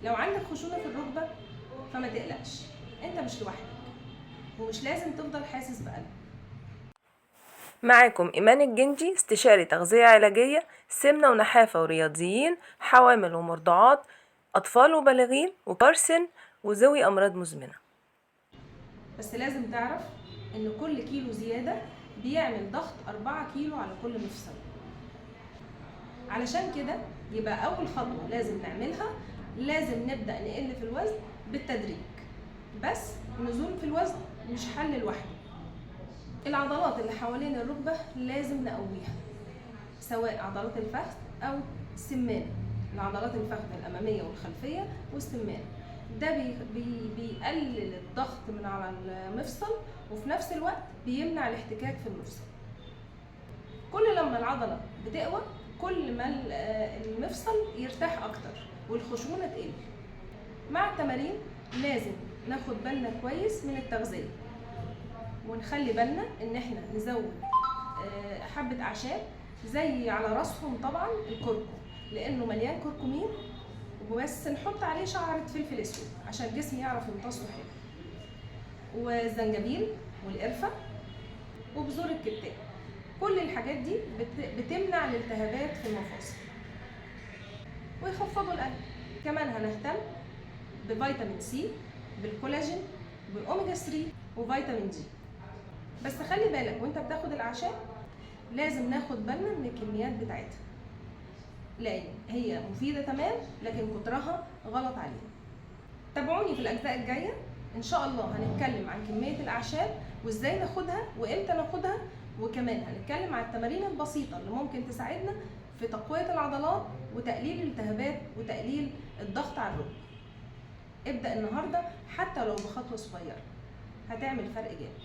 لو عندك خشونة في الركبة فما تقلقش، انت مش لوحدك ومش لازم تفضل حاسس بألم. معاكم إيمان الجندي، استشاري تغذية علاجية، سمنة ونحافة ورياضيين، حوامل ومرضعات، أطفال وبالغين وكبار سن وذوي أمراض مزمنة. بس لازم تعرف ان كل كيلو زيادة بيعمل ضغط 4 كيلو على كل مفصل. علشان كده يبقى أول خطوة لازم نعملها، لازم نبدأ نقل في الوزن بالتدريج. بس النزول في الوزن مش حل لوحده. العضلات اللي حوالين الركبة لازم نقويها، سواء عضلات الفخذ أو السمانة، العضلات الفخذ الأمامية والخلفية والسمانة. ده بي بي بيقلل الضغط من على المفصل، وفي نفس الوقت بيمنع الاحتكاك في المفصل. كل لما العضلة بتقوى كل ما المفصل يرتاح أكتر والخشونة تقل. مع التمارين لازم ناخد بالنا كويس من التغذية، ونخلي بالنا ان احنا نزود حبة اعشاب زي على راسهم طبعا الكركم، لانه مليان كركمين، وبس نحط عليه شعرة فلفل اسود عشان الجسم يعرف يمتصه حلو، والزنجبيل والقرفة وبذور الكتان. كل الحاجات دي بتمنع الالتهابات في المفاصل ويخفضوا الألم. كمان هنهتم بفيتامين سي، بالكولاجين، بالاوميجا 3 وفيتامين دي. بس خلي بالك وانت بتاخد الاعشاب لازم ناخد بالنا من الكميات بتاعتها، لان هي مفيده تمام لكن كترها غلط علينا. تابعوني في الاجزاء الجايه ان شاء الله، هنتكلم عن كميه الاعشاب وازاي ناخدها وامتى ناخدها، وكمان هنتكلم عن التمارين البسيطه اللي ممكن تساعدنا في تقويه العضلات وتقليل الالتهابات وتقليل الضغط على الركبه. ابدأ النهارده حتى لو بخطوة صغيرة، هتعمل فرق جامد.